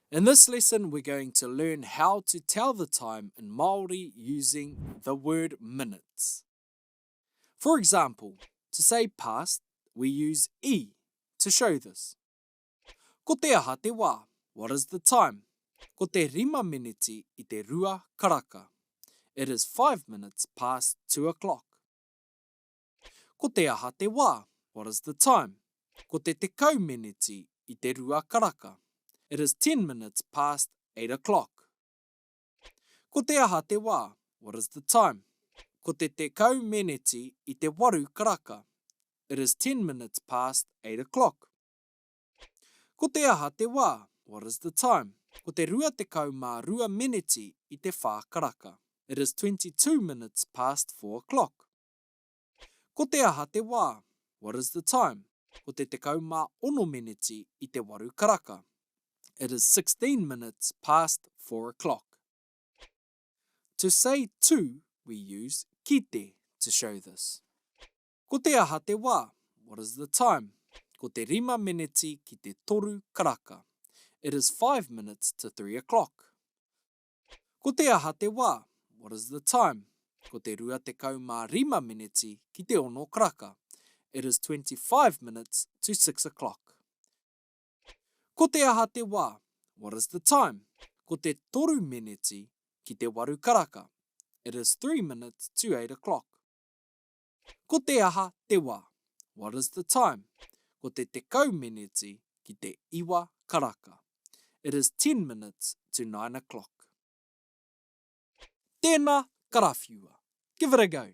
In this lesson we're going to learn how to tell the time in Māori using the word minutes. For example, to say past, we use i to show this. Ko te aha te wā? What is the time? Ko te rima meneti i te rua karaka. It is five minutes past two o'clock. Ko te aha te wā? What is the time? Ko te tekau meneti i te rua karaka. It is ten minutes past eight o'clock. Ko te aha te wā? What is the time? Ko te tekau meneti i te waru karaka. It is ten minutes past eight o'clock. Ko te aha te wā? What is the time? Ko te 22 meneti i te whā karaka. It is 22 minutes past four o'clock. Ko te aha te wā? What is the time? Ko te 16 meneti i te waru karaka. It is 16 minutes past four o'clock. To say to, we use ki te to show this. Ko te aha te wā? What is the time? Ko te rima meneti ki te toru karaka. It is five minutes to three o'clock. Ko te aha te wā? What is the time? Ko te 25 meneti ki te ono karaka. It is 25 minutes to six o'clock. Ko te aha te wā? What is the time? Ko te toru meneti ki te waru karaka. It is three minutes to eight o'clock. Ko te aha te wā? What is the time? Ko te tekau meneti ki te iwa karaka. It is ten minutes to nine o'clock. Tēnā, karawhiua. Give it a go!